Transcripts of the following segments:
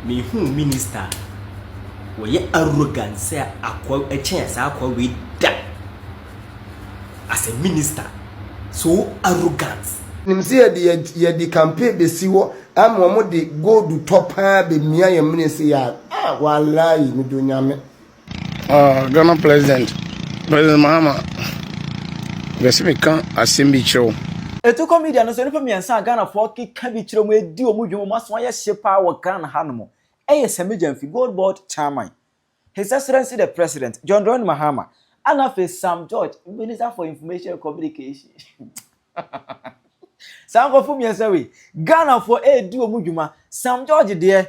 Menhuu minister a wɔyɛ arrogant sɛ akoa ɛkyɛn saa akoa wei da as a minister so arrogant. Nim sɛ yɛde yɛde campaign bɛsi hɔ ama wɔn de gold tɔ paa bɛmia yɛn mene sɛ yɛ a walayi medo Nyame. Ghana President, President Mahama, mepɛ sɛ meka asɛm bi kyerɛ wo. Etukɔ media no so nnipa mmiɛnsa a Ghanafoɔ keka bi kyerɛ mu edi wɔn dwuma wɔn aso ayɛ hye paa wɔ Ghana hanom ɛyɛ Sammy Gyamfi, Gold Board Chairman, His Excellency the President, John Dramani Mahama, ɛna afei Sam George, Minister for Information and Communication. Saa nkurɔfo mmiɛnsa wei, Ghanafoɔ ɛredi wɔn dwuma. Sam George deɛ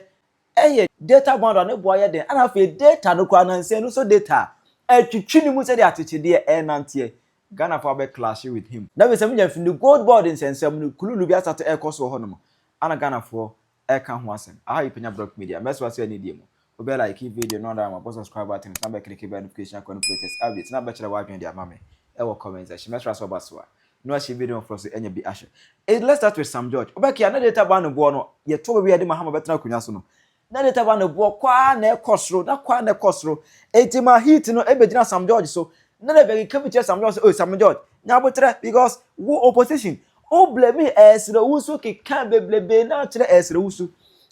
ɛyɛ data bundle a ne boa yɛ den, ɛna afei data no koraa nansa no so data a ɛtwitwi ne mu sɛdeɛ akyekyedeɛ ɛrenanteɛ. Ghanafoɔ abɛ clash with him. Na afei Sammy Gyamfi ne Gold Board nsɛnsɛm no kululu bi asate ɛrekɔ so wɔ hɔnom, ana Ghanafoɔ ɛka ho asɛm. Aha yi Panya Block Media, mɛsɛ wase ani die mu. Wobɛ like video no ada ama bɔ subscribe button na bɛ click bell notification akɔ no latest update na bɛkyerɛ w'adwene de ama me ɛwɔ comment section. Mɛsɛ wase ɔba so a na wahyɛ video foforɔ so ɛnya bi ahwɛ. Let's start with Sam George. Wobɛkia na data bundle boɔ no yɛto baabi a yɛde Mahama bɛtena akonnwa so no na data bundle boɔ kwaa na ɛkɔ soro na kwaa na ɛkɔ soro. Eti ma heat no ɛbɛgyina Sam George so na na bɛkeka bi kyerɛ Sam George sɛ, oh, Sam George, nyabotrɛ because wo opposition wo blame Ursula Owusu keka bebrebe na kyerɛ Ursula Owusu.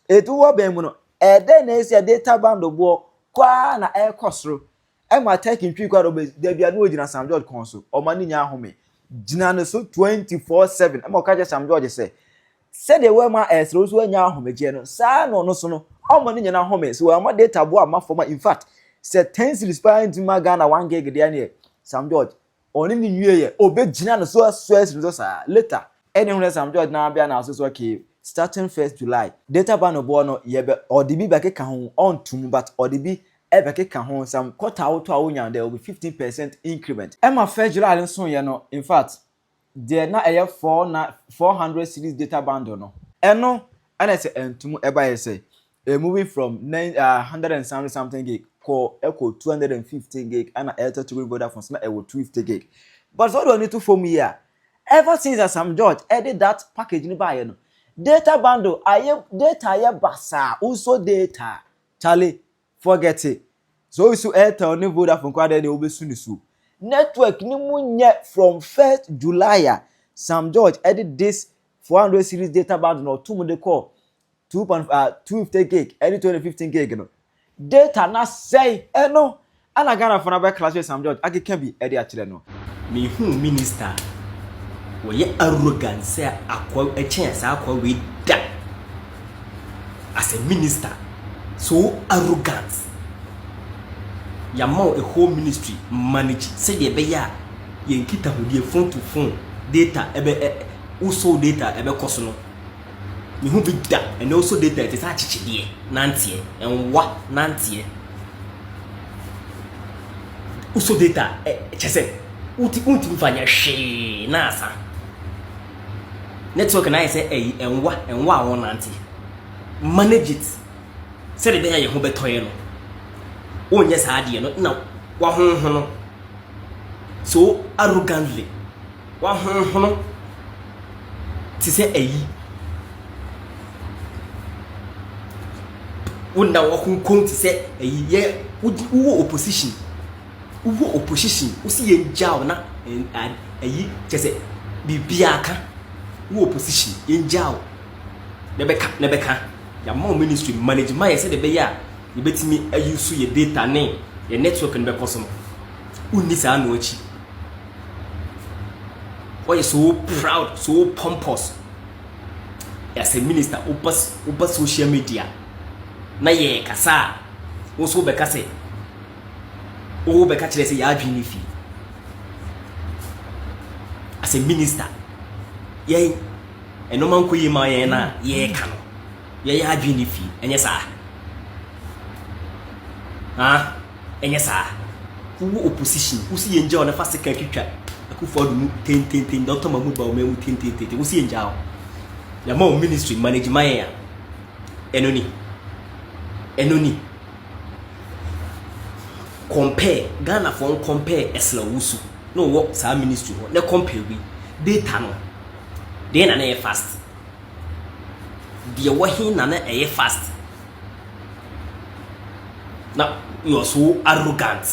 Etu wɔ bɛn mu no ɛdɛn na esi a data bundle boɔ kwaa na ɛkɔ soro ɛma tech ntwi kwa do dabi a na ogyina Sam George kɔn so ɔma ne nya ahome gyina ne so 24/7 ɛma ɔka kyerɛ Sam George sɛ sɛdeɛ wɔma Ursula Owusu anya ahomegyeɛ no saa na ɔno so no ɔma ne nyina ahome so wɔama data boɔ ama fam a, in fact, sɛ 10 cedis paa ntumi ma Ghana 1 gig deɛ neɛ Sam George ɔne ne nwie yɛ ɔbɛgyina ne so aso asi ne so saa. Later ɛne ho Sam George na abia na aso so, okay, starting 1st July data bundle boɔ no yɛbɛ ɔde bi bɛkeka ho ɔntum but ɔde bi ɛbɛkeka ho some quarter awotɔ a wonya there will be 15% increment. Ɛma 1st July nso yɛ no, in fact, deɛ na ɛyɛ four na 400 cedis data bundle no ɛno ɛna sɛ ɛntum ɛba yɛ sɛ a moving from nine hundred and something something gig kɔ ɛkɔ 215 gig, ɛna Airtel to Vodafone so na ɛwɔ 250 gig. But sɛ ɔde ɔne to fam yi a, ever since that Sam George ɛde that package ni baayɛ no, data bundle ayɛ data ayɛ basaa. Nso data, charlie, forget it. So oyisu Airtel ne Vodafone kɔ adeɛ na obesu ne so network ni mu nyɛ. From 1st July a Sam George ɛde this 400 cedis data bundle na ɔtum de kɔ two point 250 gig ɛne 215 gig no, data na sɛe. Ɛno ɛna Ghana fo na bɛ clash with Sam George akeka bi ɛde akyerɛ no. Menhuu minister a wɔyɛ arrogant sɛ akoa ɛkyɛn saa akoa wei da as a minister so arrogant. Yɛama wo a whole ministry, manage sɛdeɛ ɛbɛyɛ a yɛn nkitahodie phone to phone data ɛbɛ ɛ wosɔ data ɛbɛkɔ so no mehu bi da. Ɛnɛ wosɔ data ɛte sɛ akyekyedeɛ nanteɛ ɛnwa nanteɛ wosɔ data ɛ kyɛ sɛ woti wontumi fa nyɛ hwee na asa network na ayɛ sɛ ɛyi ɛnwa ɛnwa a wɔnante. Manage it sɛdeɛ ɛbɛyɛ a yɛn ho bɛtɔ yɛn no wonyɛ saa adeɛ no na wahonhono so arrogantly wahonhono te sɛ ayi wonna wakonkon te sɛ ayi yɛ wowɔ opposition wowɔ opposition wosi yɛn gyaw na ayi kyɛ sɛ biribiara ka wowɔ opposition yɛn gyaw na bɛka na bɛka yɛama wo ministry, manage ma yɛ sɛdeɛ ɛbɛyɛ a yɛbɛtumi ayi so yɛ data ne yɛ network no bɛkɔ so no wonni saa no akyi. Wɔyɛ so proud, so pompous as a minister. Woba woba social media na yɛ kasa a wo nso wobɛka sɛ wo bɛka kyerɛ sɛ yɛadwene ne fie as a minister. Yɛn ɛnoma nkɔ yi ma yɛn na yɛreka no yɛyɛ adwene ne fie. Ɛnyɛ saa ha, ɛnyɛ saa. Wowɔ opposition wosi yɛn gya wo na fa sika twitwa Akufo-Addo mu tententen, Dr. Mahmoud Bawumia mu tententen. Wosi yɛn gya wo, yɛama wo ministry, manage ma yɛn a ɛno ni ɛno ni. Compare Ghanafoɔ, compare Ursula Owusu na ɔwɔ saa ministry hɔ na compare wi data no deɛ na na ɛyɛ fast deɛ wɔ he na na ɛyɛ fast. Na you are so arrogant.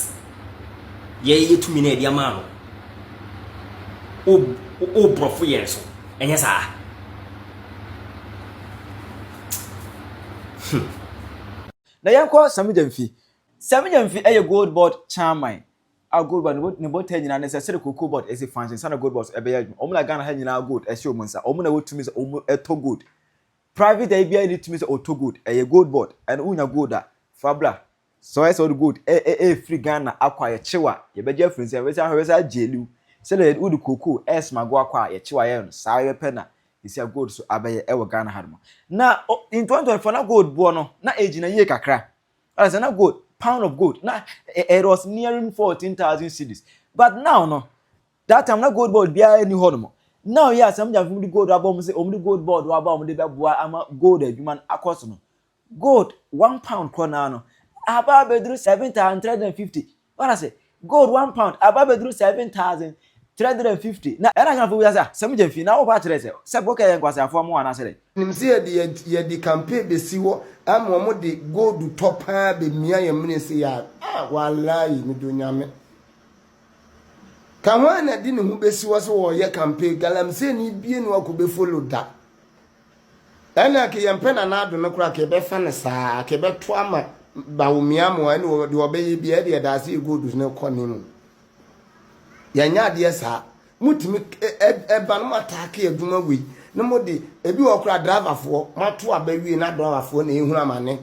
Yɛ yɛ tumi na yɛde ama no. O o borɔfo yɛn so. Ɛnyɛ saa. Na yɛnkɔ Sammy Gyamfi. Sammy Gyamfi yɛ Gold Board chairman a Gold Board ne botae nyinaa ne sɛ sɛdeɛ Cocoa Board si function saa na Gold Board nso ɛbɛyɛ adwuma. Wɔn na Ghana ha nyinaa gold ɛhyɛ wɔn nsa. Wɔn na ɛwɔ tumi sɛ wɔn tɔ gold. Private ayi biara nni tumi sɛ ɔtɔ gold. Ɛyɛ Gold Board. Ɛno wonya gold a, fa bra. Sɛ ɔyɛ sɛ wode gold ɛrefiri Ghana akɔ a yɛkye wo a, yɛbɛgye afiri nsam, yɛbɛsan ahwɛ, yɛbɛsan agyeli wo. Sɛdeɛ wode cocoa ɛresmago akɔ a yɛkye wo a yɛyɛ no saa pɛpɛ na sisi a gold so abɛyɛ ɛwɔ Ghana ha nom. Na in 2024 na gold boɔ no na ɛgyina yie kakra. Ɔyɛ sɛ na gold pound of gold na it was nearing 14,000 cedis. But now no, that time na gold board biara ni hɔ nom. Now yɛ asɛm gyamfo de gold aba wɔn sɛ wɔn de gold board aba wɔn de bɛboa ama gold adwuma no akɔ so no. Gold 1 pound korɔ naa no aba abɛduru 7,350. Wɔn ase gold 1 pound aba abɛduru 7,350. Na ɛna Ghana fo bi sɛ sɛm gyamfi na wɔba akyerɛ sɛ sɛ bɔkɛ yɛ nkwaseafoɔ mo anaasɛ dɛ. Nim sɛ yɛde campaign bɛsi hɔ ama wɔn de gold tɔ paa bɛmia yɛn mene sɛ yɛ a walayi medo Nyame ka ho a na de ne ho bɛsi hɔ sɛ wɔyɛ campaign galamsey ni bie no akɔ bɛfollow da. Ɛna ke yɛmpɛ Nana Ado no koraa, ke yɛbɛfa no saa, ke yɛbɛto ama Bawumia mo ɛne deɛ ɔbɛyɛ bi ɛde ɛda ase yɛ gold no kɔ ne mu. Yɛnyɛ adeɛ saa. Motumi ɛba no mo ataake adwuma wei na mo de ebi wɔ koraa driverfoɔ moato aba wie na driverfoɔ na ehunu amane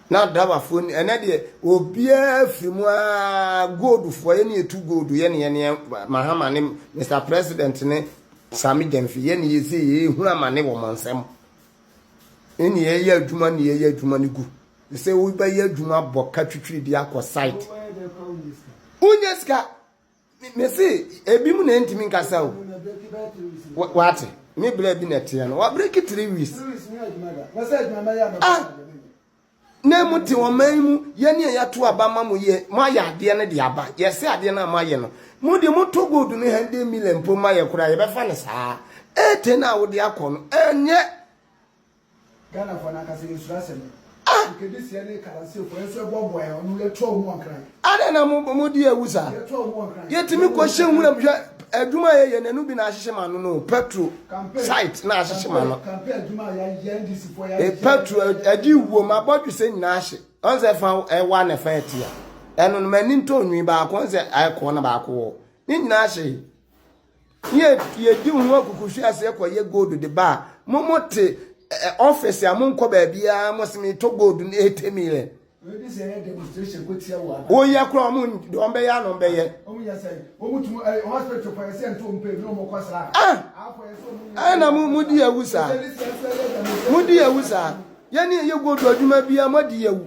na driverfoɔ ni. Ɛnɛ deɛ obiara firi mu aa goldfoɔ yɛ ne yɛtu gold yɛ ne yɛ ne Mahama ne Mr President ne Sammy Gyamfi yɛ ne yɛsɛ yɛhunu amane wɔ mo nsɛm ne yɛyɛ adwuma ne yɛyɛ adwuma no gu sɛ wobɛyɛ adwuma bɔ ka twitwiri de akɔ site wonyɛ sika. Mese ebi mu na ntumi nkasa o. Wate me berɛ bi na ɛteɛ no wabreki 3 weeks. Ah, na mu te ɔman mu yɛne a yɛato aba ma mo yɛ mo ayɛ adeɛ no de aba yɛsɛ adeɛ no a moayɛ no mo de moto gold no 100 million mpo ma yɛ koraa yɛbɛfa no saa. Ɛte no a wode akɔ no ɛnyɛ. Ghanafoɔ n'ankasa yɛsuro asɛm nkedi seɛ ne kalanseefoɔ yɛn nso ɛboaboa yɛn ɔno yɛtoa mu wɔ Nkran. Adɛn na mo mo di awu saa? Yɛtoa mu wɔ Nkran. Yɛtumi kɔhyɛ nwuram hwɛ adwuma a yɛyɛ n'anu bi na ahyehye ma no no petrol site na ahyehye ma no. Campaign adwuma a yɛayɛ NDC foɔ E yɛayɛ. Petrol agye wuo ma bɔdwesɛ nyinaa ahye ɔn sɛ fa ɛwa na fa ɛte a ɛno no m'ani ntɔ nwi baako ɔn sɛ ayɛ na baako wɔ ne nyinaa ahye. Yɛ yɛdi ho akukuhwe ase kɔyɛ gold de ba a mo mo te office a monkɔ baabiara mo sɛ metɔ gold no 80 million. Ebi sɛ yɛ demonstration ko tia wɔ aba. Woyɛ koraa ɔmo deɛ ɔmbɛyɛ ano ɔmbɛyɛ. Ɔmo yɛ sɛ ɔmo tum ɛ hospital fɔ yɛ sɛ nto mpɛ bi na ɔmo kɔ sra. Ah! Afɔ yɛ sɛ ɔmo. Ɛna mo di awu saa. Mo di awu saa. Yɛne yɛ gold adwuma biara mo adi awu.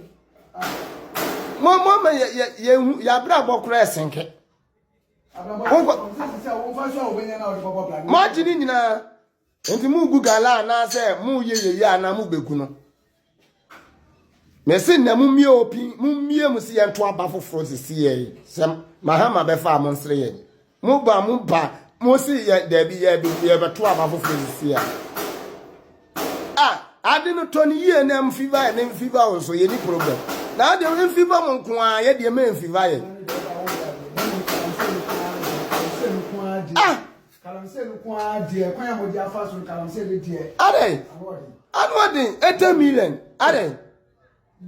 Mo ama yɛ yɛ yɛ hu yɛ abrabɔ koraa ɛsenke. Mo agye ne nyinaa nti mo gu gala anaasɛ mo yɛ yɛyɛ anaa mo bɛgu no. Mɛsi nnɛ mo mmie opi mo mmie mo si yɛn to aba foforɔ sisi yɛ sɛ Mahama bɛfa a mo nsere yɛn mo ba mo ba mo si yɛ dɛbi yɛ yɛ bɛto aba foforɔ sisi yɛ a ade no tɔ ne yie na mfiva yɛ ne mfiva wo nso yɛ ni problem na ade mfiva mo nko ara yɛ deɛ mɛ mfiva yɛ ah. Galamsey no ko ara deɛ kwan a mo de afa so no galamsey no deɛ. Adɛn ano ɔden 80 million adɛn.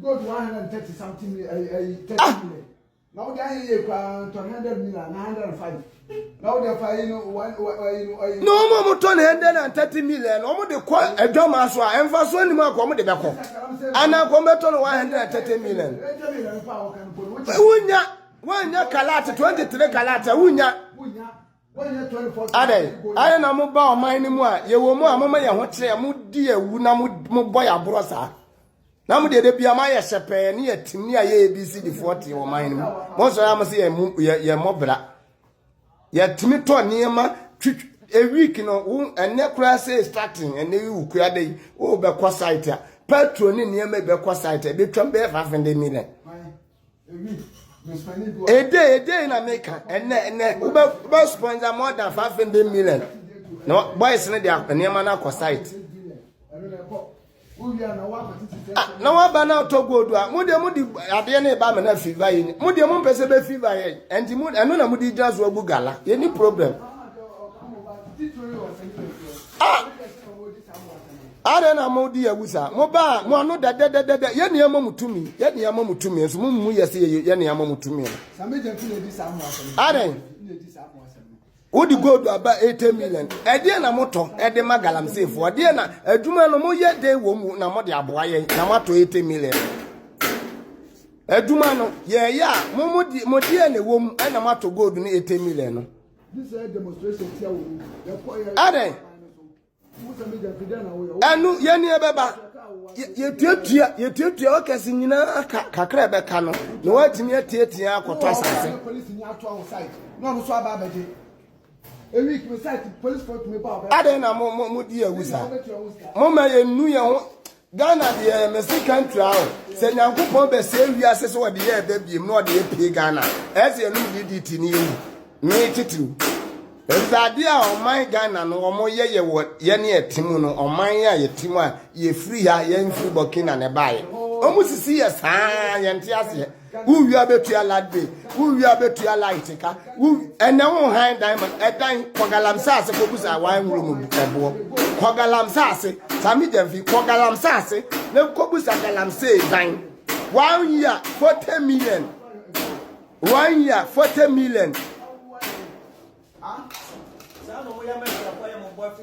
Gold 130 something million ɛyi ɛyi 30 million na wode ayɛ yie koraa tɔn 100 million na 105 na wode fa yi no one ɛyi no ɛyi. Na wɔn a wɔtɔ ne 130 million wɔn de kɔ adwama so a ɛnfa so anim akɔ wɔn de bɛkɔ anaa kɔ bɛtɔ no 130 million. 80 million fa a wɔka no po no. Wunya wonya karat 23 karat a wunya. Wɔnyɛ 24. Adɛn adɛn na mo ba ɔman no mu a yɛwɔ mu a moma yɛn ho kyerɛ mo di awu na mo mo bɔ yɛ aborɔ saa na mo deɛ de bia mo ayɛ hyɛpɛɛ ne yɛ tim ne ayɛ ABCD foɔ te ɔman no mu mo nsɔre a mo sɛ yɛn mu yɛ yɛn mmɔ bra yɛtumi tɔ nneɛma twitwi a week no wo ɛnɛ koraa sɛ starting ɛnɛ yi wo kura de yi wo bɛkɔ site a petrol ne nneɛma bɛkɔ site a ebetwam bɛyɛ 500 million. Ede ede na meka ɛnɛ ɛnɛ wobɛ wobɛ sponsor more than 500 million na boys no de nneɛma no akɔ site. Ah, na waba na ɔtɔ gold a, mo deɛ mo de adeɛ no ba ama na fever yɛ. Mo deɛ mo mpɛ sɛ bɛ fever yɛ. Ɛnti mo ɛno na mo de gyina so agu gala. Yɛ ni problem. Ah, adɛn na mo di awu saa? Mo ba mo ano dɛdɛdɛdɛ. Yɛ nea mo tumi. Yɛ nea mo tumi nso mo mu yɛ sɛ yɛ nea mo tumi. Adɛn? Wode gold aba 80 million. Ɛdeɛ na motɔ ɛde ma galamseyfoɔ. Ɛdeɛ na adwuma no moyɛ den wɔ mu na mode aboa yɛn na moatɔ 80 million. Adwuma no yɛyɛ a mo mo mo deɛ na ɛwɔ mu ɛna moatɔ gold no 80 million no. Adɛn? Ɛno yɛn ni ɛbɛba yɛtuatua yɛtuatua ɔkɛse nyinaa ka kakra ɛbɛka no na wɔatumi atiatia akɔtɔ asase. Adɛn na mo mo mo di awu saa mo ma yɛn nu yɛn ho Ghana deɛ mese country a o sɛ Nyankopɔn bɛsɛe wiase sɛ ɔde yɛ ɛbɛ biem na ɔde yɛ pie Ghana ɛsɛ yɛnom DDT ne yɛwu me titiriw ɛfisɛ adeɛ a ɔman Ghana no wɔn yɛ yɛ wɔ yɛne ɛte mu no ɔman a yɛte mu a yɛfiri ha yɛmfiri Burkina na ɛbaeɛ wɔn sisi yɛ saa yɛnte aseɛ Wo wia bɛtua light bill, wo wia bɛtua light ka, wo ɛnɛ wo han dan ma ɛdan kɔ galamsey ase kɔ busa wan wuro mu ɛboɔ. Kɔ galamsey ase, Sami Gyamfi, kɔ galamsey ase na kɔ busa galamsey dan. One year 40 million. One year 40 million.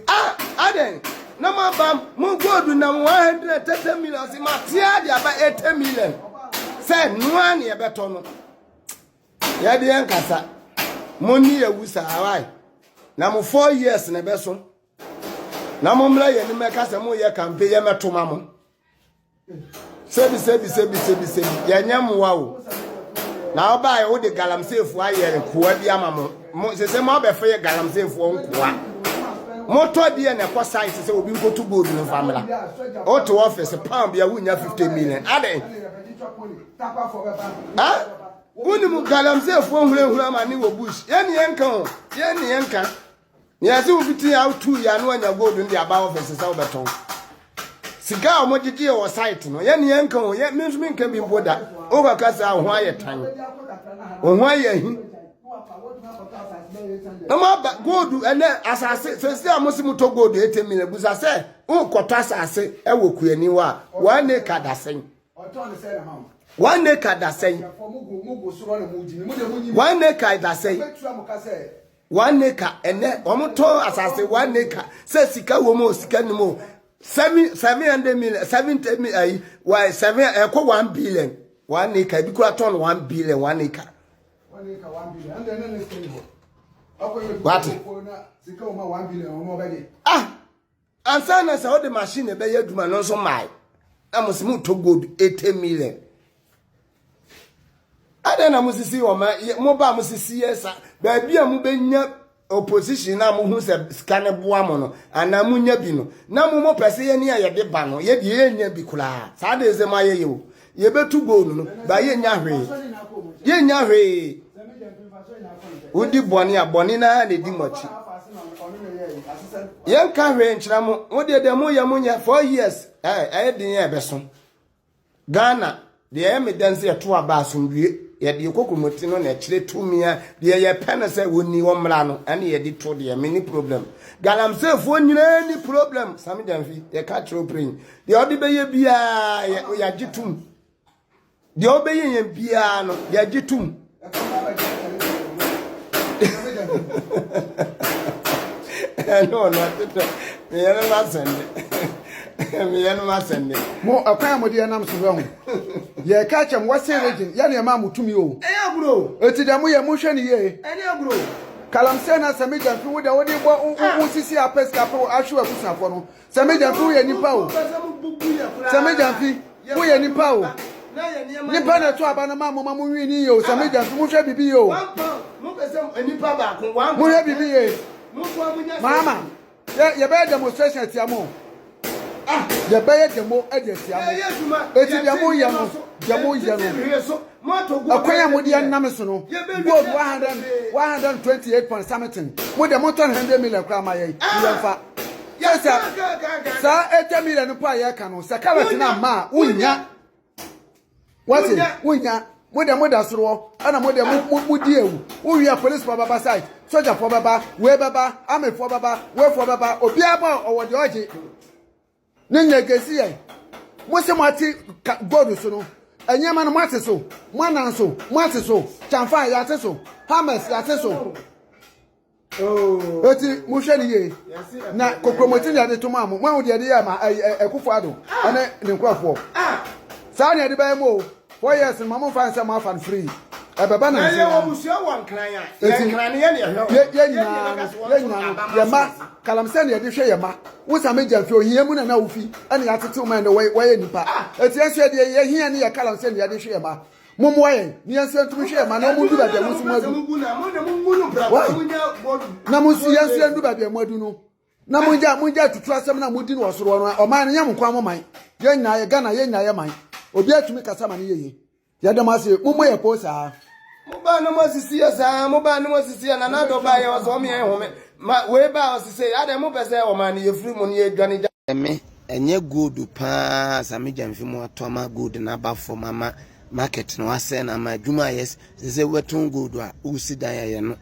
Ah, adɛn na moaba mo gold nam 130 million se matea de aba 80 million sɛ noa ne yɛbɛtɔ no yɛde yɛn kasa mo ni yɛwu saa wae na mo 4 years na ɛbɛso na mo mmra yɛn anim ɛka sɛ moyɛ kampe yɛmɛto ma mo Sebi sebi sebi sebi sebi yɛnyɛ mmoa o. Na ɔbaeɛ wode galamseyfoɔ ayɛ nkoa bi ama mo. Mo sese mo abɛfo yɛ galamseyfoɔ nkoa. Motɔ deɛ na ɛkɔ site sɛ obi nkotu gold no mfa mmra. Wote office pound bia wonya 50 million. Adɛn? Ha? Wonim galamseyfoɔ hunahuna ama ne wɔ bush. Yɛne yɛnka o. Yɛne yɛnka. Nea ɛsɛ wofiti a wotu yɛ ano anya gold no de aba office sɛ wobɛtɔn. Sika a wɔgyegye wɔ site no, yɛne yɛnka o, yɛ me nso menka bi mpo da. Wokɔka sɛ wo ho ayɛ tan. Wo ho ayɛ ahi. Na moaba gold ɛnɛ asase sɛsi a mo se motɔ gold 80 million busa sɛ wokɔtɔ asase ɛwɔ kuani hɔ a one acre da sɛn? One acre da sɛn? One acre da sɛn? One acre ɛnɛ wɔn tɔn asase one acre sɛ sika wɔ mu o sika nim o 700 million 70 million ayi wa seven ɛkɔ 1 billion 1 acre ebi kura tɔn 1 billion 1 acre. Wate ah ansa na sɛ wode machine ɛbɛyɛ adwuma no nso mmae na mo sɛ motɔ gold 80 million adɛn na mosisi ɔma mo ba mosisi yɛ sa baabi a mobɛnya opposition na mohu sɛ sika no boa mo no anaa monya bi no na mo mopɛ sɛ yɛne a yɛde ba no yɛdeɛ yɛnya bi koraa saa de sɛ moayɛ yɛ o yɛbɛtu gold no ba yɛnya hwee yɛnya hwee wodi bɔne a bɔne no ara na ɛdi mo akyi yɛnka hwee nkyerɛ mo mo deɛ deɛ moyɛ monyɛ 4 years ɛyɛ den yɛ ɛbɛso Ghana deɛ ɛyɛ me dɛn sɛ yɛto aba asomdwie yɛde yɛ kokromoti no na ɛkyerɛ tumi a deɛ yɛpɛ no sɛ wɔni wɔn mmara no ɛne yɛde to deɛ me ni problem galamseyfoɔ nyinaa ni problem Sami Gyamfi yɛka kyerɛ opirin deɛ ɔde bɛyɛ biara yɛ yɛagye tom deɛ ɔbɛyɛ yɛn biara no yɛagye tom ɛne ɔno atetɛ meyɛ no masɛnde meyɛ no masɛnde mo ɛkwan a mode yɛnam so bɛ ho yɛka kyɛm western region yɛne ɛma mo tumi o ɛyɛ agorɔ eti deɛ moyɛ monhwɛ ne yie ɛne agorɔ galamsey na sɛ megya mfi wo deɛ wode bɔ wo sisi apɛ sika pɛ ahwe w'abusuafoɔ no sɛ megya mfi woyɛ nipa o sɛ megya mfi woyɛ nipa o nipa na ɛto aba no ma mo ma mo nwi ni yie o sɛ megya mfi mohwɛ biribi yie o mohwɛ biribi yie maama yɛ yɛbɛyɛ demonstration atia mo yɛbɛyɛ demo ɛde atia mo eti deɛ mo yɛ no deɛ mo yɛ no ɛkwan a mo de ɛnam so no gold 128 point something mo deɛ mo tɔn 100 million koraa ma yɛn yɛn fa. Sɛ sɛ saa 80 million no po a yɛka no sɛ carrot no amma a wonnya. Wate wonya. Mo deɛ moda soro hɔ ɛna mo deɛ mo mo di ewu. Wowie a policefoɔ bɛba site, sogyafoɔ bɛba, wei bɛba, armyfoɔ bɛba, weifoɔ bɛba, obiara ba ɔwɔ deɛ ɔgye. Ne nyɛ gesi yɛn. Mo se mo ate gold so no, nneɛma no mo ate so, mo anan so, mo ate so, kyamfa yɛate so, hammers yɛate so. Eti mo hwɛ ne yie na kokromoti na yɛde to maa mo, mo ahu deɛ yɛde yɛɛ ma Akufo Addo ɛne ne nkurɔfoɔ. Saa na yɛde bɛyɛ mo o. 4 years no ma mo nfa nsɛ mo afa no free. Ɛbɛba na nse ya. Eti yɛ nyinaa no yɛ nyinaa no yɛ mma kalamsɛ na yɛde hwɛ yɛ mma. Wo same gya mfi ohia mu na na wofi ɛna yɛatete wo ma ɛnɛ wɔyɛ nipa. Eti yɛn nso yɛde yɛ hia ne yɛ kalamsɛ na yɛde hwɛ yɛ mma. Mommoa yɛn na yɛn nso yɛntumi hwɛ yɛn mma na wɔn ndu baabi a mo nso mo adu. Why? Na mo nso yɛn nso yɛndu baabi a mo adu no. Na mongya mongya atutu asɛm na modi no wɔ soro hɔ no ɔman no nyɛ mo nko mo man. Yɛn nyinaa yɛ Ghana yɛn nyinaa yɛ man. Obi atumi kasa ma no yɛ yie. Yɛda mo ase mommɔ yɛ po saa. Mo baa no mo asisi yɛ saa mo baa no mo asisi yɛ nana adɔ baa yɛ ɔsɛ ɔmo yɛn home ma wei baa ɔsese adɛ mo pɛ sɛ ɔman no yɛ firi mu no yɛ dwane gya. Me ɛnyɛ gold paa Sammy Gyamfi mu atɔ ama gold no aba fam ama market no asɛe no ama adwuma a yɛ sɛ wobɛtɔn gold a wosi dan a yɛ no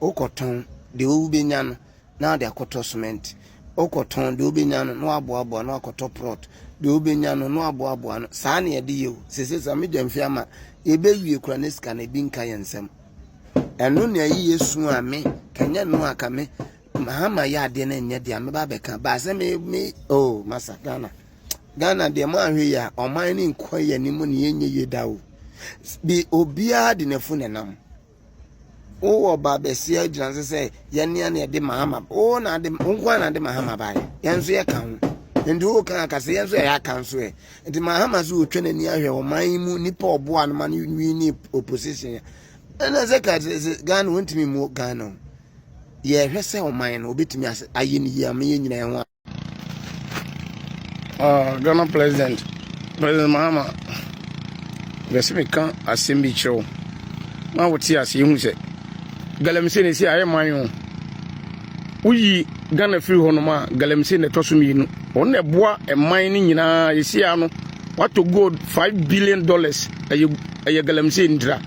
wokɔtɔn deɛ wobɛnya no na wode akɔtɔ cement wokɔtɔn deɛ wobɛnya no na waboaboa na wakɔtɔ prɔt deɛ wobɛnya no na waboaboa no saa na yɛde yɛ o sese Sammy Gyamfi ama yɛbɛwie kura ne sika no ebi nka yɛn nsam ɛno na ɛyi yɛ su a me kanyɛ no a ka me Mahama yɛ adeɛ no nyɛ deɛ mɛba abɛka baa sɛ me me oh masa Ghana Ghana deɛ mo ahwɛ yi a ɔman ne nkɔ yɛ ne mu ne yɛnyɛ yie da o bi obiara de n'afu na nam wowɔ ba bɛsia gyina so sɛ yɛnea na yɛde Mahama wo na ade wo nko na ade Mahama baeɛ yɛn nso yɛka ho nti wo kan aka sɛ yɛn nso yɛyɛ aka nso ɛ nti Mahama so wɔtwa n'ani ahwɛ ɔman yi mu nipa ɔboa no ma no wini opposition ɛna sɛ ka sɛ Ghana wɔntumi mu Ghana o Yɛhwɛ sɛ ɔman no obetumi ayɛ no yie ama yɛn nyinaa ho. Uh, Ghana President, President Mahama, bɛsɛ meka asɛm bi kyerɛ wo ma wote ase ehu sɛ galamsey na esi ayɛ man o. Woyi Ghana firi hɔ nom a galamsey na ɛtɔ so mmienu. Wɔn na ɛboa ɛman no nyinaa esi ano. Watɔ gold $5 billion ɛyɛ ɛyɛ galamsey ndira.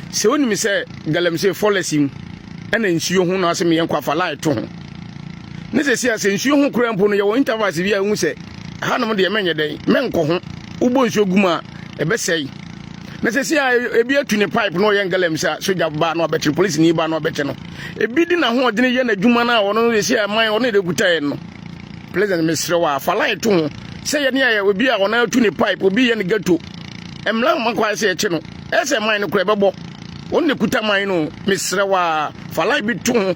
Sɛ wonim sɛ galamsey forest mu ɛna nsuo ho no ase meyɛ nkɔ afa line to ho ne sɛ sia sɛ nsuo ho kura mpo no yɛwɔ intervals bi a ɛhu sɛ hanom deɛ mɛnyɛ dɛn mɛnkɔ ho wobɔ nsuo gu mu a ɛbɛsɛe na sɛ sia ebi atu ne pipe na ɔyɛ ngalam sɛ sogya ba na ɔbɛkye polisi ni ba na ɔbɛkye no ebi di n'ahoɔdene yɛ n'adwuma no a ɔno no sia man ɔno de kuta yɛn no president mesrɛ wo a fa line to ho sɛ yɛne ayɛ obi a ɔno atu ne pipe obi yɛ ne gato mmla ma kwan sɛ yɛkye no ɛsɛ man no kora ɛbɛbɔ Wɔn na ekuta man no. Mesrɛ wo a, fa line bi to ho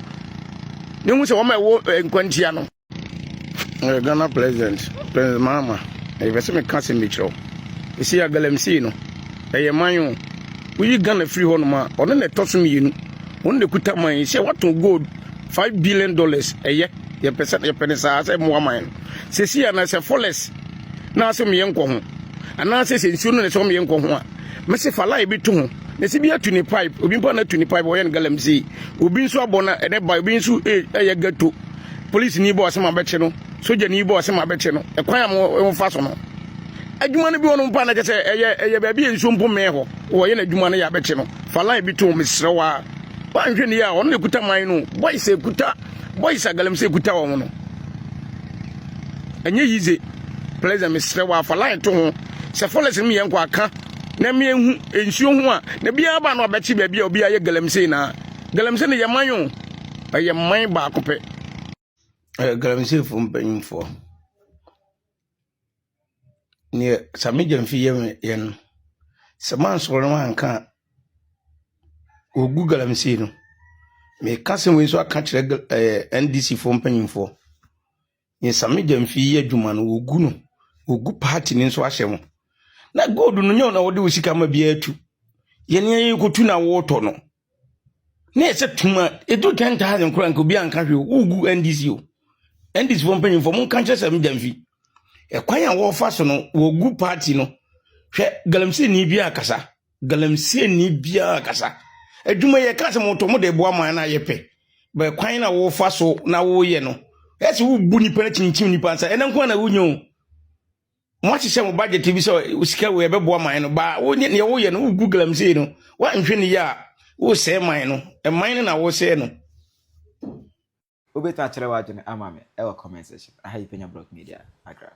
na ehu sɛ wɔn a ɛwɔ eh, nkwantia no. Eh, Ghana President, President Mahama, ɛyɛ sɛ meka asɛm bi kyerɛ wo. Ɛsi a galamsey no, ɛyɛ man o. Woyi Ghana firi hɔ nom a, ɔno na ɛtɔ so mmienu. Wɔn na ekuta man yi. Sɛ watɔn gold $5 billion, ɛyɛ yɛpɛ sɛ yɛpɛ ne saa sɛ mmoa man no. Sɛsi a na sɛ forest na asɛm yɛ nkɔ ho anaasɛ sɛ nsuo no na sɛ wɔn yɛ nkɔ ho a, mese fa line bi to ho na sɛ bi atu ne pipe obi mpo na atu ne pipe ɔyɛ no galamsey obi nso abɔ na ɛne ba obi nso ɛyɛ gato polisi ni bɔ ɔsɛm abɛkye no sogya ni bɔ ɔsɛm abɛkye no ɛkwan a mo fa so no adwuma no bi wɔ no mpo na kyɛ sɛ ɛyɛ ɛyɛ baabi a nsuo mpo mmɛn hɔ wɔyɛ n'adwuma no yɛ abɛkye no fa line bi to ho mesrɛ wa wanhwɛ ne yɛ a ɔno na ekuta man no boys ekuta boys a galamsey ekuta wɔn no ɛnyɛ yize pleasant mesrɛ wa fa line to ho sɛ forest no yɛn kɔ aka na mehu nsuo ho a na biara ba na ɔbɛkye baabi a obi ayɛ galamsey na galamsey no yɛ man o ɛyɛ man baako pɛ. Ɛyɛ galamseyfoɔ mpanyinfoɔ. Neɛ Sammy Gyamfi yɛ me yɛ no, sɛ mansɔre na manka a, wɔgu galamsey no. Meka asɛm wei nso aka kyerɛ ɛɛ NDC foɔ mpanyinfoɔ. Neɛ Sammy Gyamfi yɛ adwuma no, wɔgu no. Wɔgu party no nso ahyɛ mo. Na gold no nyɛ wo na wode wo sika ma biara tu. Yɛne yɛkɔtu na wotɔ no. Na ɛsɛ tum a ɛdu 10,000 koraa nka obi anka hwee wogu NDC o. NDC foɔ mpanyinfoɔ monka nkyerɛ Sammy Gyamfi. Ɛkwan a wɔfa so no wɔgu party no. Hwɛ galamsey ni biara kasa. Galamsey ni biara kasa. Adwuma yɛ ka sɛ motɔ mo de boa man no a yɛpɛ. Bɛ kwan na wɔfa so na woyɛ no. Ɛsɛ wobu nipa no kyinkyim nipa nsa. Ɛnɛ nko na wonya o. Moahyehyɛ mo budget bi sɛ sika wei ɛbɛboa man no. Ba wo ne nea woyɛ no wogu galamsey no. Woanhwɛ ne yie a wosɛe man no. Ɛman no na wosɛe no. Wobɛtumi akyerɛ w'adwene ama me ɛwɔ comment section. Aha yi Penya Block Media, Accra.